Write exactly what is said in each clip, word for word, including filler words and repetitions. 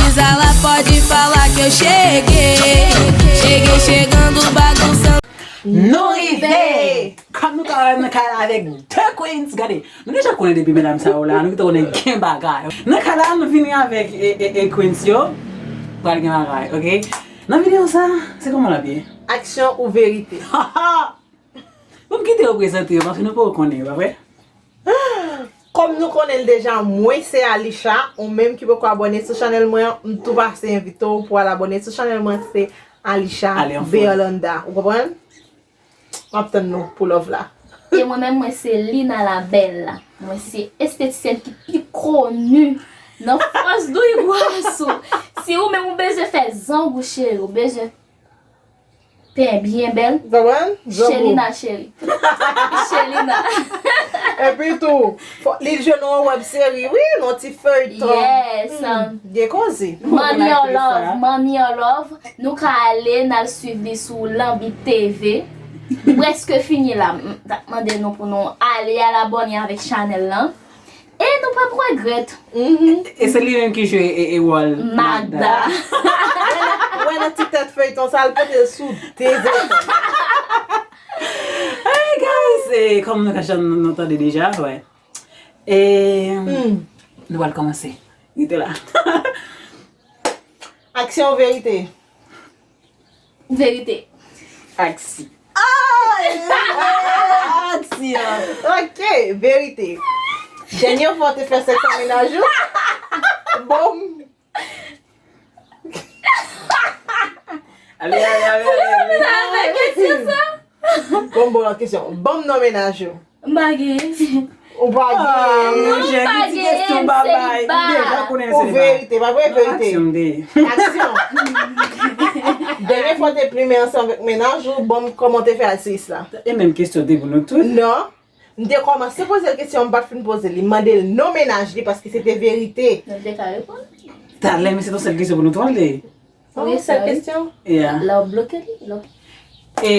Isa la pode falar que eu cheguei. Cheguei chegando, bagunçando. Nou rive! Kòm nou ka wè, nou ka avèk de queens. Gade, nou deja konnen depi medam sa yo la, nou gentan konnen gen bagay. Nan ka la, nou vini avèk e, e, e queens yo. Pral gen bagay, oke? Nan videyo sa, se kòman l ap ye? Aksyon ou verite? Bon, m kite yo prezante yo, paske nou poko konnen yo, pa vre? Kòm nou konnen l deja, mwen se Alisha, ou menm ki poko abòne sou chanèl mwen an, m tou pase envite w pou al abòne sou chanèl mwen, se Alisha Berlanda. Ou konprann? M ap tann nou pou love la. E mwen menm, mwen se Lina la Bella. Mwen se estetisyèn ki pi koni nan Fòs Dwigwaso. Si ou menm ou bezwen fè zang ou cheri, ou bezwen pen byen bèl. Konprann? Zang ou. Chelina cheri. Chelina. Epi tou, fò, li jwe nan yon wèb seri, wi, nan ti feyton. Yes. Hmm, gen koze. Money or love, money or love. Nou ka ale, n al swiv li sou Lanbi T V. Prèske fini la. M t ap mande nou pou nou ale al abòne avèk chanèl lan. E nou p ap regrèt. Mhm. E se li menm ki jwe e, e wòl Magda. Magda. Wè nan, wè nan ti tèt feyton sa, l pote l sou de zepòl. Hey guys, e, kòm nou ka jan nou, nou tande deja, wè. E, hmm, nou pral kòmanse. Rete la. Aksyon ou verite? Verite. Aksyon. Aksyon. Ok, verite. Dènye fwa w te fè sèks ak mennaj ou? Bon. Ale, ale, ale, ale, ale. Sa nan kesyon sa? Bon, bon, kesyon. Ban m non mennaj ou. M pa gen. Ou pa gen. Ah, monchè, ki ti kesyon w pa bay? M deja konnen se li pa. Ou verite, pa vre? Verite. Aksyon m te ye. Aksyon. Dènye fwa w te plimen ansanm avèk mennaj ou, bon, kòman w te fè al seyis la? E menm kesyon te pou nou tout. Non. M te kòmanse poze l kesyon, m pa t fin poze l. M mande l non mennaj li paske se te verite. Nou te ka reponn. Talè, men se yon sèl kesyon pou nou twa, li. Wi, sèl kesyon. Yeah. Lè w bloke li, lè w... E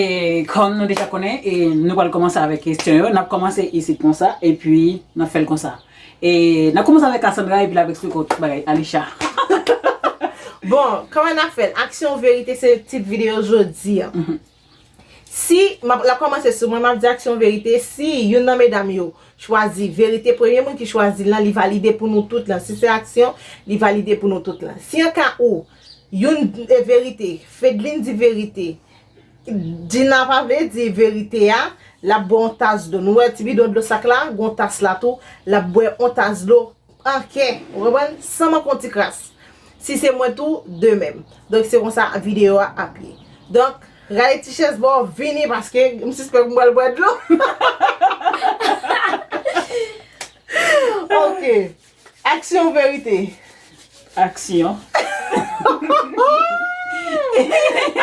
kòm nou deja konnen, e nou pral kòmanse avèk kesyon yo. N ap kòmanse isit konsa, epi n ap fè l konsa. E n ap kòmanse avèk Cassandra, epi l ap eksplike w tout bagay. Alisha. Bon, kòman n ap fè l? Aksyon ou verite, se tit videyo jodi a. Mhm. Si, m ap, l ap kòmanse sou mwen, m ap di aksyon ou verite. Si youn nan medam yo chwazi verite, premye moun ki chwazi l lan, li valide pou nou tout lan. Si se aksyon, li valide pou nou tout lan. Si an ka ou, youn, e, verite, Fedlin di verite, Dina pa vle di verite a, l ap bwè yon tas dlo. Nou wè ti bidon dlo sak la, gen yon tas la tou, l ap bwè yon tas dlo an kè, ou konprann? San manke yon ti kras. Si se mwen tou, de menm. Donk, se konsa videyo a ap ye. Donk, rale ti chèz ba w, vini, paske m sispèk m pral bwè dlo. Ok. Aksyon ou verite? Aksyon.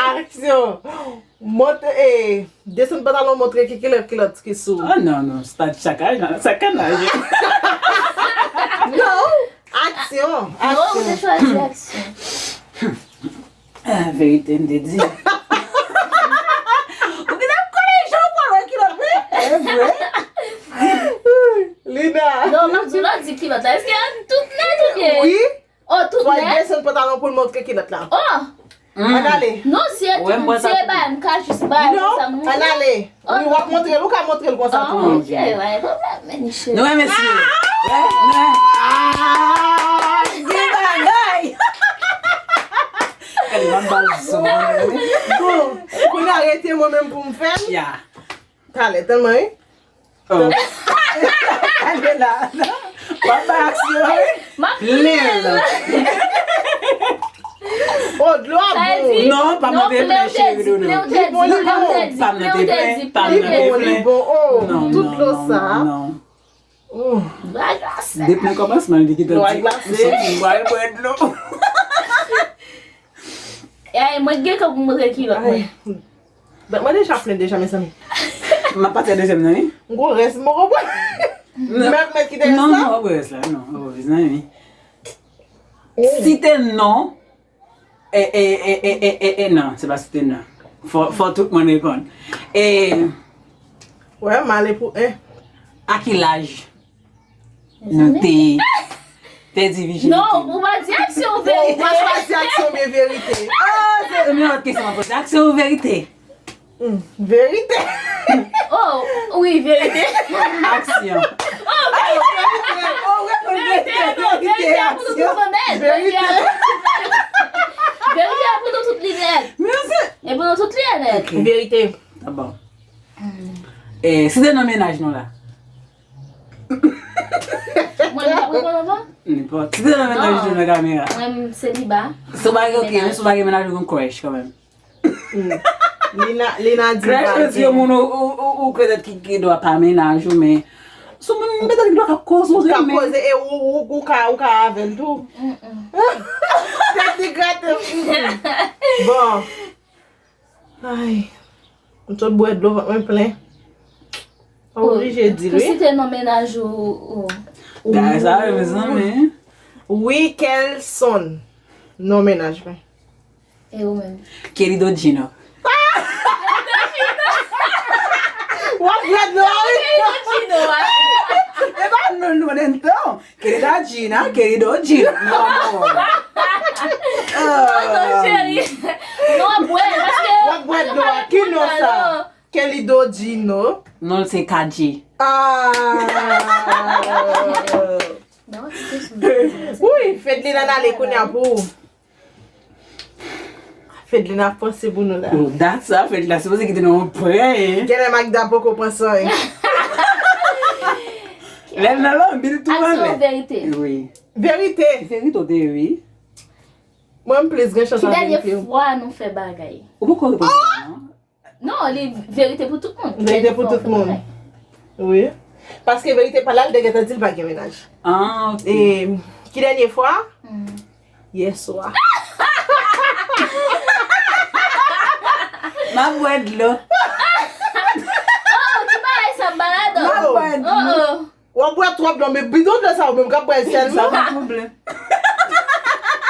Aksyon. Montre, e, desann pantalon, montre ki kilòt, kilòt ki sou. Ah, non, non, se pa chakanaj, non, chakanaj. Non, aksyon, non, ou te aksyon. Chwazi aksyon. Ah, verite, m te di. Ou gentan konnen jan w pral wè kilòt, wi. E vre. Lina. Non, m ap di w, lè w di kilòt la, èske tout nèt oubyen? Wi. Oh, tout nèt? Fò l desann pantalon pou l montre kilòt la. Oh! Ann ale. Non, si e tout, si e bay, m ka jis bay. Non, ann ale. Wi, w ap montre l, ou ka montre l konsa tou. Ah, ok, pa gen pwoblèm, men cheri. Nou renmen si. Wè, nou renmen. Ah, gen bagay. Gade, m ap ba l zo. Bon, kounye a rete mwen menm pou m fè l. Ya. Talè, tèlman, wi. Oh. Gade la. W ap bay aksyon, wi. M ap plen l. Oh, dlo a bon. Non, pa m nan te plen, cheri, non, non. Li bon, li bon. Pa m nan te plen, pa m nan te plen. Li bon, li bon. Oh, tout dlo sa. Non, non, non. Oh. Depi nan kòmansman, li te gentan di, m soti, m pral bwè dlo. E, mwen gen kè pou m montre kilòt mwen. Ay. Mwen deja plen deja, mezanmi. M ap pati a dezyèm nan, wi. M gon rès, m poko pran. Mèt, mèt kite rès la. Non, non, w ap pran rès la, non, w ap pran rès la, wi. Si te non, e, e, non, se pa si te non. Fò, fò tout moun reponn. E, wè, m ale pou en. A ki laj? Nou te pèdi vijinite. Non, ou pa di aksyon ou verite. Ou pa chwazi aksyon oubyen verite. Ah, se yon lòt kesyon m ap poze. Aksyon ou verite? Hmm, verite. Oh, wi, verite. Aksyon. Oh, verite. Oh, wi, verite, non, verite, verite a pou nou tout nèt. Verite a pou nou tout nèt. Verite a pou nou tout li nèt. Mèsi. E pou nou tout li nèt. Ok. Verite. Ah bon. Eh, si te nan mennaj nou la. Mwen, m t ap reponn avan? Nenpòt. Si te nan mennaj nou nan kamera. Mwen, m seliba. Si w pa gen, ok, men si w pa gen mennaj ou gen crush kanmenm. Hmm. Lina, Lina di crush se yon moun ou, ou, ou, ou petèt ki, ki dwa pa mennaj ou, men se yon moun petèt ki dwa k ap koze, ou renmen. Ou k ap koze, e ou, ou, ou ka, ou ka avè l tou. Mm-mm. Tèt li grate. Mm-mm. Bon. Ay. M sot bwè dlo, vant mwen plen. Ou oblije di l, wi. Pou si te non mennaj ou, ou. Bagay sa yo, mezanmi. Wi, Kelson. Non mennaj mwen. E ou menm? Querido Gino. W ap bwè dlo a, wi. Querido Gino a. E pa non, non, non, non. Querida Gina, querido Gino. No amor. Non, non, cheri. Non, bwè, paske w ap bwè dlo a. Ki non sa? Querido Gino. Non, se Kadji. Ah. Wi, Fedlina n ale kounye a pou ou. Fedlina ap panse pou nou la. Oh, dat sa, Fedlina sipoze kite nou an prè, hein. Genlè Magda poko pran san, hein. Lè l nan lanbi l tou anlè. Aksyon, verite? Wi. Verite. Verite w te, wi. Mwen, m plis gen chans a verite. Ki dènye fwa nou fè bagay? Ou poko reponn sa, non? Non, li verite pou tout moun. Verite pou tout moun. Wi. Paske verite pa la, l te gentan di l pa gen mennaj. Ah, ok. E, ki dènye fwa? Hmm. Yè swa. M ap bwè dlo. Oh, ki bagay sa, m pa ladan. M ap bwè dlo. Oh, oh. W ap bwè twòp dlo, men bidon dlo sa ou menm k ap bwè l sèlman. Sa pa pwoblèm.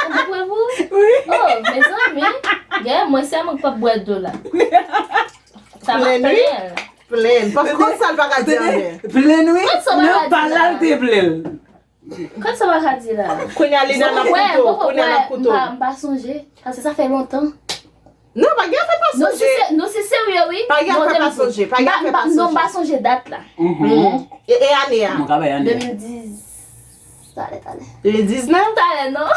Ou bwè pou? Wi. Oh, mezanmi. Gen, mwen sèlman k p ap bwè dlo la. Sa va plen. Plen. Paske kòm sa l pa ka di anyen. Plen, wi. Kòm sa pa ka di la. Nan pa la l te plen. Kòm sa pa ka di la. Kounye a Lina n ap koute w. Kounye a n ap koute w. M pa, m pa sonje. Paske sa fè lontan. Non, pa gen afè pa sonje. Nou si se-, nou si serye, wi. Pa gen afè pa sonje. Pa gen afè pa sonje. Non, m pa sonje dat la. Mhm. E, e ane a? Mwen ka bay ane a. De mil diz. Talè, talè. De mil diznèf? Talè, non.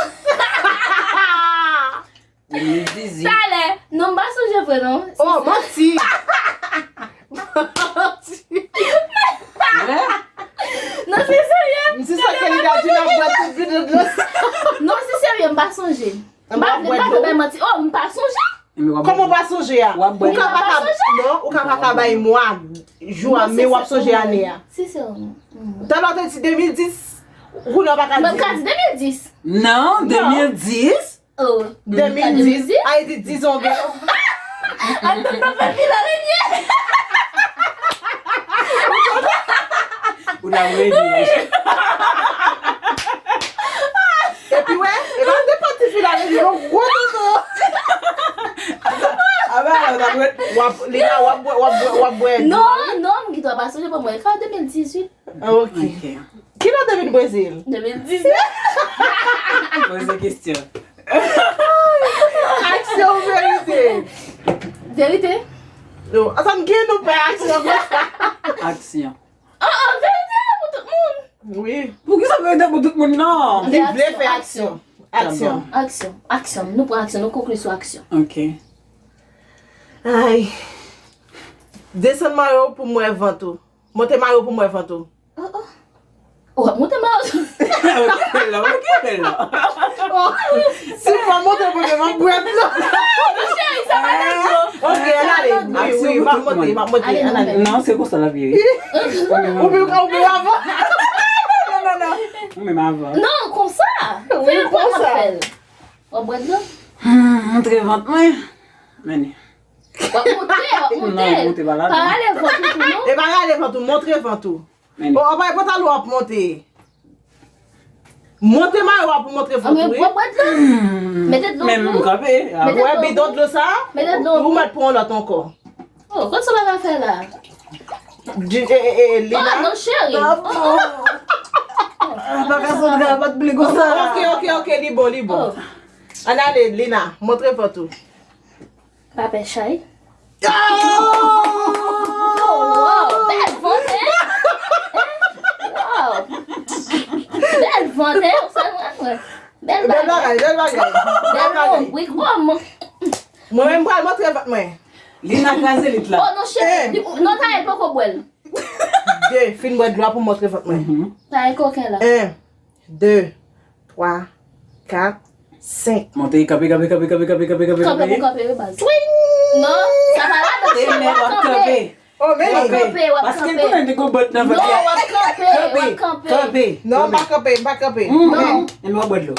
De mil dizuit. Talè. Non, m pa sonje vre, non. Oh, manti. Manti. Vre? Non, se serye. M si sa ke li ta di nan bwè tout bidon dlo sa. Non, se serye, m pa sonje. M pa vle, m pa vle bay manti. Oh, m pa sonje. Kòman w pa sonje a? Ou ka pa ka, non, ou ka pa ka bay mwa, jou a, men w ap sonje ane a. Sensèman. Talè w te di de mil dis, kounye a w pa ka di. Mwen ka di de mil dis. Non, de mil dis. Oh, de mil dis. De mil dis. Ayiti, dizon gen. Ann nou fè fil arenye. Ou ta renye. Epi wè, e pa de pati fil arenye, non, gwo tonton. Aba, w ap, li la, w ap bwè, w ap bwè, w ap bwè. Non, non, m ki dwa pa sonje pou mwen. Ka de mil dizuit. Ok. Ok. Kilè w te vin Brezil? De mil diznèf. Poze kesyon. Aksyon ou verite? Verite. Non, sa m gen nou pa aksyon konsa. Aksyon. Oh, oh, verite a pou tout moun. Wi. Poukisa verite pou tout moun, non? Li vle fè aksyon. Aksyon. Aksyon. Aksyon. Nou pran aksyon, nou konkli sou aksyon. Ok. Ay. Desann mayo w pou m wè vant ou. Monte mayo w pou m wè vant ou. Oh, oh. W ap monte mayo w. Ok, bèl la, ok, bèl la. Oh, si w pa monte pou mwen, m ap bwè dlo. Cheri, sa pa nan dlo. Ok, ann ale. Wi, wi, m ap monte, m ap monte, ann ale. Non, se konsa l ap ye, wi. Ou menm, ou menm avan. Non, non, non. Ou menm avan. Non, konsa. Wi, konsa. W ap bwè dlo. Hmm, montre vant mwen. Mennen. W ap monte, w ap monte. Non, monte pa la. Pa rale vant ou tou, non. E pa rale vant ou, montre vant ou. Mennen. Bon, anba pantalon w ap monte. Monte mayo w ap montre vant ou, wi. Mete dlo. Men m kanpe. Mete dlo. Bidon dlo sa, ou mèt pran yon lòt ankò. Oh, kot sa w ap fè la? Di, e, e, e, Lina. Oh, non, cheri. Ah, bon. Ah, pa ka sot la, pa t bli konsa. Ok, ok, ok, li bon, li bon. Ann ale, Lina, montre vant ou. Pa pè chay. Oh, wow, bèl vant, hein? Wow. Bèl vant, hein? Ou sa vre, vre. Bèl bagay, bèl bagay. Bèl bagay. Mwen menm pral montre vant mwen. Lina kraze lit la. Oh non, cheri, non, ta e poko bwè l. De, fin bwè dlo a pou montre vant mwen. Ta e koken la. En, de, twa, kat, senk. Monte, kanpe, kanpe, kanpe. Kanpe pou kanpe, wi, baz. Non, sa pa la, non, se w ap kanpe. Oh, men li. W ap kanpe, w ap kanpe. Paske konnen te gon bòt nan vant la. Non, w ap kanpe, w ap kanpe. Kanpe. Non, m pa kanpe, m pa kanpe. Non. E men w ap bwè dlo.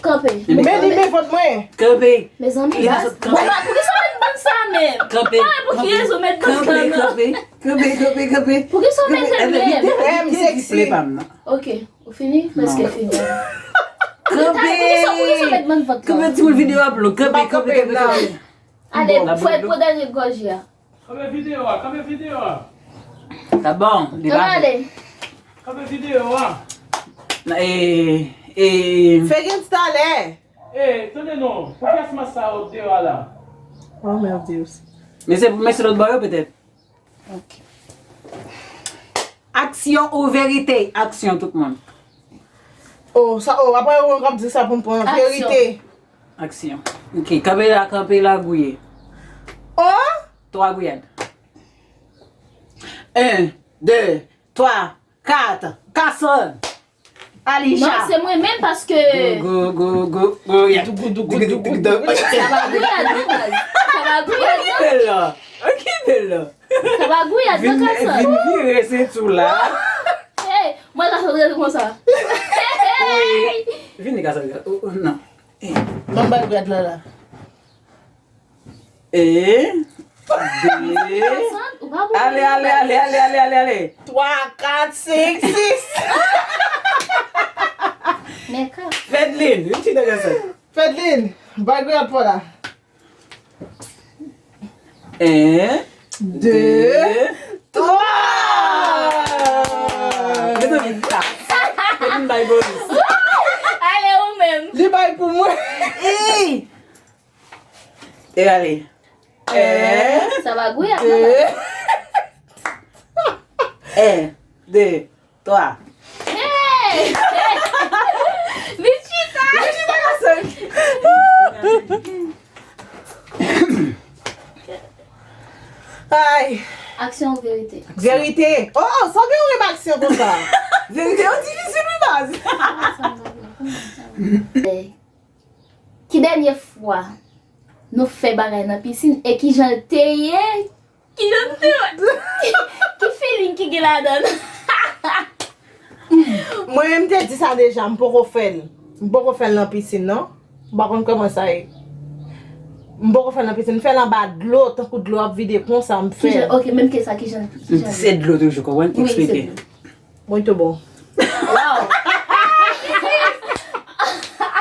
Kanpe. Men li men vant mwen. Kanpe. Mezanmi, baz. Bon, ba, poukisa w met bann sa menm? Kanpe. Pou ki rezon w met bann sa nan? Kanpe, kanpe, kanpe, kanpe. Poukisa w met l menm? Frè m seksi. Ok, ou fini? Prèske fini. Kanpe. Poukisa, poukisa w met bann vant la? Kanpe, timoun, videyo ap long. Kanpe, kanpe, kanpe, kanpe. Ale, fè pou dènye gòje a. Kanpe videyo a, kanpe videyo a. Sa bon, li pa fè. Kanpe videyo a. E, e. Fè gen talè. E, tande non, pou pyès mas sa yo deyò a la. Oh, merveilleux. Men se pou mesye lòt bò yo, petèt. Ok. Aksyon ou verite? Aksyon, tout moun. Oh, sa, oh, apre ou menm k ap di sa pou m pran. Aksyon. Verite. Aksyon. Ok, kanpe la, kanpe la, gouye. Oh! Twa gouyad. En, de, twa, kat, Carson. Alisha. Non, se mwen menm paske. Go, go, go, go, go, yeah. Dougou, dougou, dougou, dougou. Sa pa gouyad, non, baz. Sa pa gouyad, non. Okipe l la. Okipe l la. Sa pa gouyad, non, Carson. Vin vire senti w la. Hey, mwen ka fè w rete konsa. Vini, Carson. Oh, oh, non. Ban m bay gouyad la, la. E, de. Ale, ale, ale, ale, ale, ale, ale. Twa, kat, senk, sis. Meka. Fedlin, vin chita konsa. Fedlin, bay grenn pa w la. En, de, twa. Mezanmi, Fedlin bay bonis. Ale ou menm. Li bay pou mwen. Ey! E ale. En, sa pa gouye, de. En, de, twa. Hey! Li chita! Li chita konsa. Ay. Aksyon ou verite? Verite. Oh, sa w gen yon aksyon konsa? Verite yo difisil, wi, baz. Ki dènye fwa nou fè bagay nan pisin e kijan l te ye? Kijan l te ye? Ki feeling ki gen ladan l? Mwen menm te di sa deja, m poko fè l. M poko fè l nan pisin, non. M pa konn kòman sa ye. M poko fè l nan pisin. M fè l anba dlo, tankou dlo ap vide konsa, m fè l. Kijan, ok, menm ke sa, kijan, kijan? Se dlo toujou, konprann? Wi, se dlo. Muito bom. Wow!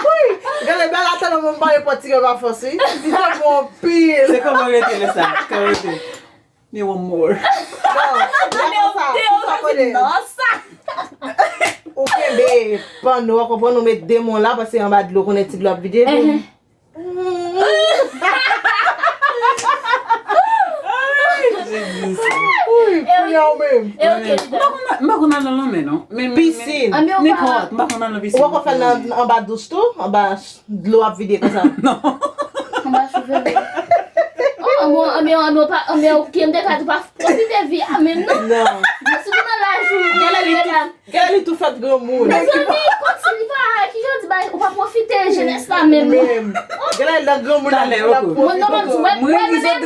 Wi, gade bèl atè nan mwen, m pa gen pòt ti gè pa fòs, wi. Li te bon anpil. Se kòman rete lè sa? Kòman rete? Me one more. Non, lè konsa, ou sa konnen. Non, sa. Ou kenbe panno a, konprann, ou met de men w la, paske anba dlo, konnen ti dlo ap vide. Wi, kounye a ou menm. M pa konn al nan lanmè, non. Men, men, pisin. Nenpòt, m pa konn al nan pisin. Ou poko fè l nan, anba douch tou? Anba dlo ap vide konsa? Non. Anba cheve. Oh, anmè, anmè, anmè, anmè, ok, m te ka di pa pwofite vi a menm, non. Non. Men sitou nan laj ou, genlè li tou Genlè li tou fèt granmoun. Mezanmi, kòmsi li pa, kijan di bay, ou pa pwofite jenès la menm, non. Menm. Genlè li nan granmoun la, li ap pwofite. Mwen, non, m ap di, wè, wè, mwen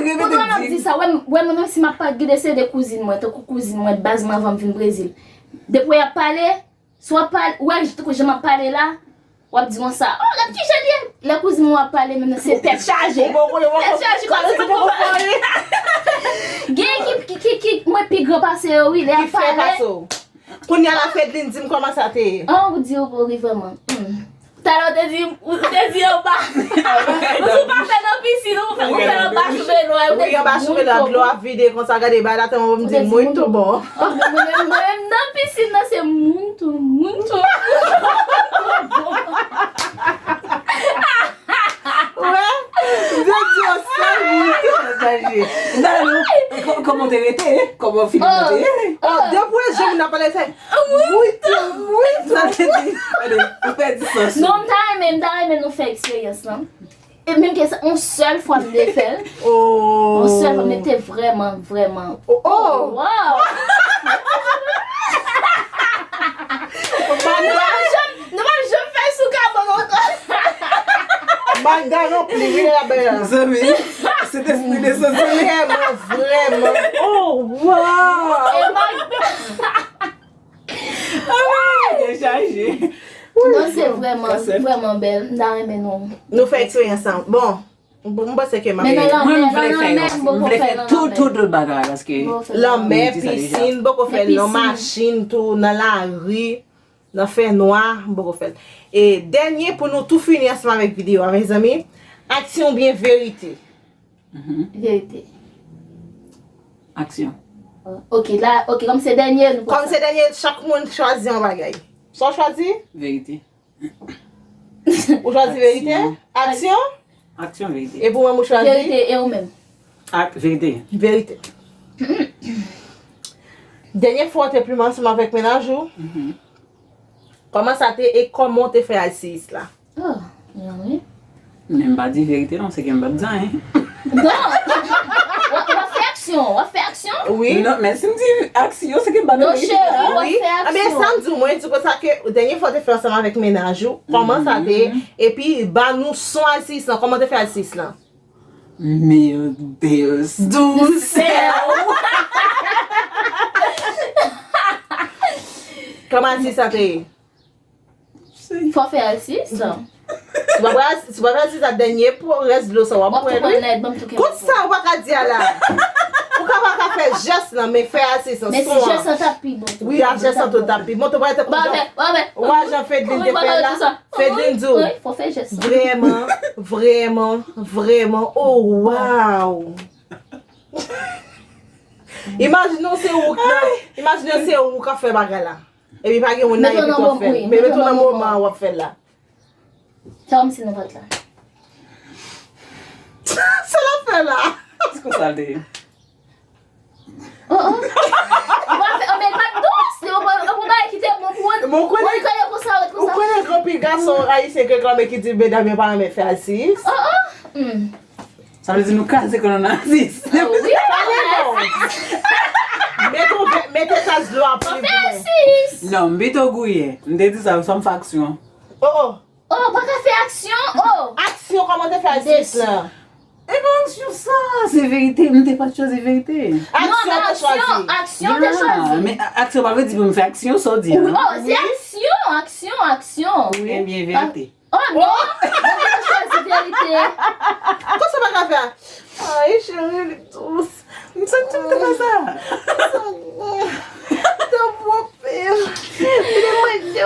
menm, poukisa m ap di sa? Wè, wè, mwen menm, si m ap pa gade se de kouzin mwen, tankou kouzin mwen, baz mwen, avan m vin Brezil. Depi w ap pale, si w ap pale, ou wè, tankou jan m ap pale la, w ap di konsa, oh, gad kijan l ye. Lè kouzin mwen ap pale, menm se tèt chaje. Tèt chaje, kòmsi pa t konn fè anyen. Gen ki, ki, ki, ki, mwen pi gran pase yo, wi, lè y ap pale. Kounye a la, Fedlin, di m kòman sa te ye. An, ou di ou pou rive, man. Hmm. Talè ou te di, ou te di anba. Ou di ou pa fè nan pisin, ou fè, ou fè anba choubenwa. Wi, anba choubenwa, dlo ap vide konsa, gade, bay la tèlman bon, m di, muito bom. Oh, mwen menm, mwen menm nan pisin nan, se muito, muito. Te rete, kòman fim nan te ye? Oh, depi w wè jan moun ap pale, se mouy tou, mouy tou. Sa vle di, gade, ou pèdi sans ou. Non, m ta renmen, m ta renmen nou fè eksperyans lan. E menm ke sa, yon sèl fwa m te fè l. Oh. Yon sèl fwa, men te vrèman, vrèman. Oh, oh. Wow! Nou pa janm, nou pa janm fè l sou kabann ankò. Magda ranpli, wi, la bèl. Zanmi, se te espri de santi. Vrèman, vrèman. Oh, wow! E Magda. Ah, gen chaje. Non, se vrèman, vrèman bèl. M ta renmen nou. Nou fè eksperyans lan. Bon, bon, m panse ke m ap... Men nan lanmè, mwen, m vle fè lanmè, m poko fè tout, tout, tout bagay, paske lanmè, pisin, m poko fè l nan machin tou, nan lari, nan fènwa, m poko fè l. E dènye, pou nou tou fini ansanm avèk videyo a, mezanmi, aksyon oubyen verite? Verite. Aksyon. Ok, la, ok, kòm se dènye, nou pran sa. Kòm se dènye, chak moun chwazi yon bagay. Sa w chwazi? Verite. Ou chwazi verite? Aksyon? Aksyon, verite. E pou mwen, ou chwazi? Verite, e ou menm? Ak verite. Verite. Dènye fwa w te plim ansanm avèk mennaj ou, kòman sa te e kòman w te fè al seyis la? Oh, mezanmi. Men m pa di verite non, se ke m p ap di anyen. Non. W ap, w ap fè aksyon, w ap fè aksyon. Wi. Non, men si m di aksyon, se ke m pa di verite. Non, cheri, w ap fè aksyon. Ebyen, sa m di w, mwen di konsa ke dènye fwa w te fè ansanm avèk mennaj ou, kòman sa te ye? Epi, ba nou son al seyis lan, kòman w te fè al seyis lan? Mil Deus do céu! Kòman al seyis lan te ye? Fò fè al seyis lan. Si w pa fè al seyis lan, dènye pou rès dlo sa w ap pran wi. Kout sa ou pa ka di a la. Ou ka pa ka fè jès lan, men fè al seyis lan. Men si jès lan t ap pi bon tou. Wi, a jès lan tou t ap pi bon. Tou pa t ap... Ou pa fè, ou pa fè. Ou pa jan Fedlin te fè la. Fedlin di w. Wi, fò fè jès lan. Vrèman, vrèman, vrèman. Oh, wow. Imajine w se ou k nan, imajine w se ou k ap fè bagay la. Epi pa gen moun nan epi w ap fè l. Men mete w nan moman an w ap fè l la. Fè kòmsi nou pa t la. Sa l ap fè la? Se konsa l te ye. Oh, oh. Ou pa fè, oh, men l pa t dous. Li, ou pa, ou pa ki te bon pou ou. Bon, ou konnen, ou konnen konsa, ou konsa. Ou konnen gen anpil gason ayisyen k reklame ki di medam yo pa renmen fè al seyis. Oh, oh. Hmm. Sa vle di nou kraze kò nou nan al seyis. Ah, wi. Pale non. Mete, mete tas dlo a pou li pou mwen. Non, m pito gouye. M te di sa, sa m fè aksyon. Oh, oh. Oh, pa ka fè aksyon, oh. Aksyon, kòman te fè al seyis lan? E pa aksyon sa, se verite, m te pa t chwazi verite. Non, aksyon te chwazi. Aksyon te chwazi. Men a-, aksyon pa vle di pou m fè aksyon, sa w di a. Oh, se aksyon, aksyon, aksyon. Ebyen, verite. Oh non! Mwen te chwazi verite. Konsa pa ka fè. Ay, cheri, li dous. M santi m te fè sa. Sa bon. Sa bon, pil. Li mande w.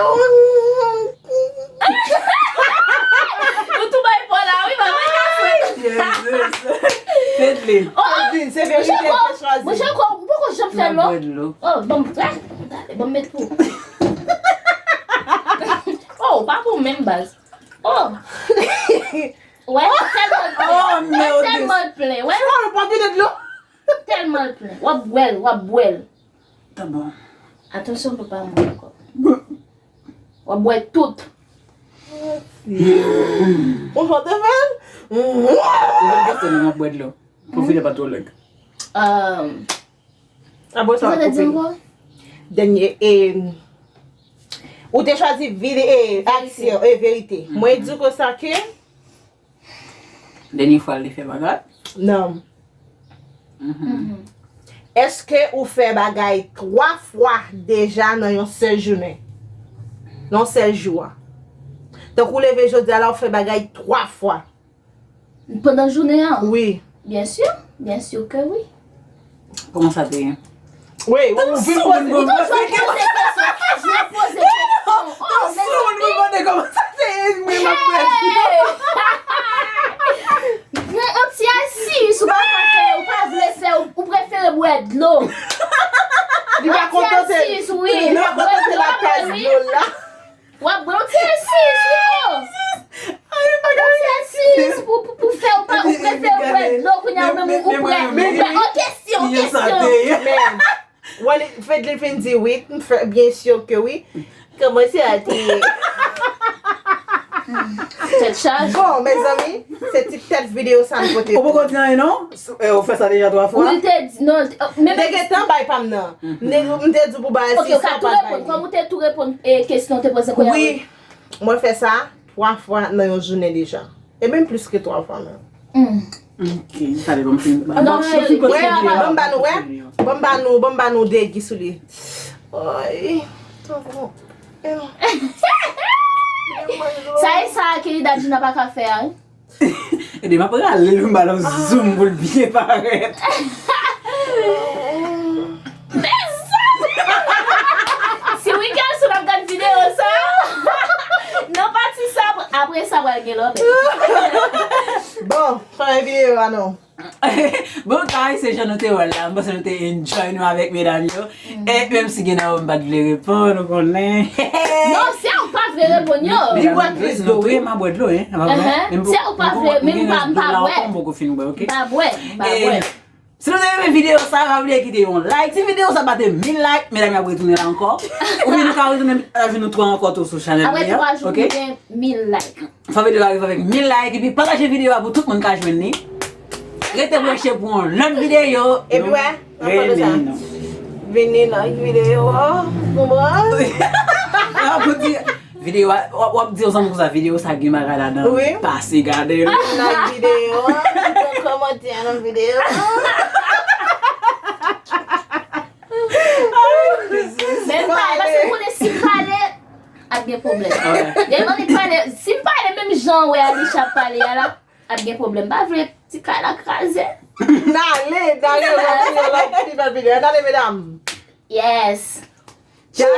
Nou tou bay fò la, wi, pa bay kafe. Jesus. Fedlin. Oh, oh. Fedlin, se verite, te chwazi. Mwen chè kwa, ou poko janm fè non. Oh, bon, ah, bon, met pou. Oh, pa pou menm baz. Oh! Wè, tèlman l plen. Oh, merde. Tèlman l plen, wè. Chwa, ou pa vide dlo. Tèlman l plen. W ap bwè l, w ap bwè l. Ta bon. Atansyon, papa mwen ankò. W ap bwè tout. Ou chante fè l? Ou konn pase nou ap bwè dlo. Pou fini pa twò long. Euh, Apre sa, w ap koupe. Dènye, e, ou te chwazi vide, e, aksyon, e, verite. Mwen di w konsa ke dènye fwa l te fè bagay? Non. Èske ou fè bagay twa fwa deja nan yon sèl jounen? Nan yon sèl jou a? Tankou w leve jodi a la, ou fè bagay twa fwa. Pandan jounen an? Wi. Byen si, byen si ke wi. Kòman sa te ye? Wi, ou vin poze. Ou toujou ap poze kesyon, toujou ap poze kesyon. Oh, mezanmi. Mande kòman sa te ye, mwen m ap pèdi. Bon, on ti al seyis, ou pa ka fè, ou pa vle fè, ou, ou prefere bwè dlo. Li pa kontante. On ti al seyis, wi. Li pa kontante la tas dlo la. W ap bwè yon ti al seyis, wi, oh. Yon ti al seyis pou, pou, pou fè w pa, ou prefere bwè dlo, kounye a ou menm ou prè, ou prè. Ok, Yon kesyon sa te ye. Men, Fedlin fin di wi, m fè byen si ke wi. Kòman se a te ye? Tèt chaje. Bon, mezanmi, se ti tèt videyo sa n pote. Ou poko di anyen non? Ou fè sa deja twa fwa? Ou te di, non, men m te gentan bay pa m nan. M te di w pou bay. Ok, ou ka tou reponn. Kòm ou te tou reponn kesyon te poze kounye a. Wi, mwen fè sa twa fwa nan yon jounen deja. E menm plis ke twa fwa menm. Ok, talè ban m fin. Non, cheri, ban m ba nou, wè. Ban m ba nou, ban m ba nou degi sou li. Ay. Sa e sa Kelly Dadjina pa ka fè a wi. Ede m ap rale l, m ba l yon zoom pou l byen parèt. Mezanmi! Si Wickelson ap gad videyo sa, nan pati sa, apre sa pral gen lòt. Bon, fè videyo a non. Bon guys, se jan nou te wè l la, m panse nou te enjoy nou avèk medam yo. E menm si gen nan yo m pa t vle reponn, ou konnen. Non, se ou pa vle reponn yo. Li bwè plis dlo wi. M a bwè dlo, hein. Se ou pa vle, men m pa, m pa bwè. M poko fin bwè, ok? M pa bwè, m pa bwè. Si nou te renmen videyo sa, pa bliye kite yon like. Si videyo sa bate mil like, medam yo ap retounen la ankò. Oubyen nou ka retounen avèk nou twa ankò tou sou chanèl li an. Apre twa jou, nou gen mil like. Fò videyo a rive avèk mil like, epi pataje videyo a pou tout moun ka jwenn li. Rete branche pou yon lòt videyo. Epi wè, vini nan videyo a. Konprann? Videyo a, w ap di yon zanmi konsa, videyo sa gen bagay ladan. Wi. Pase gade l. Like videyo a, kite yon kòmantè nan videyo a. Men m pale, paske m konnen si m pale, ap gen pwoblèm. Gen moun ki pale, si m pale menm jan wè Alisha ap pale a la, ap gen pwoblèm. M pa vle ti kay la kraze. N ale, n ale, n ale, n ale, medam. Yes. Ciao!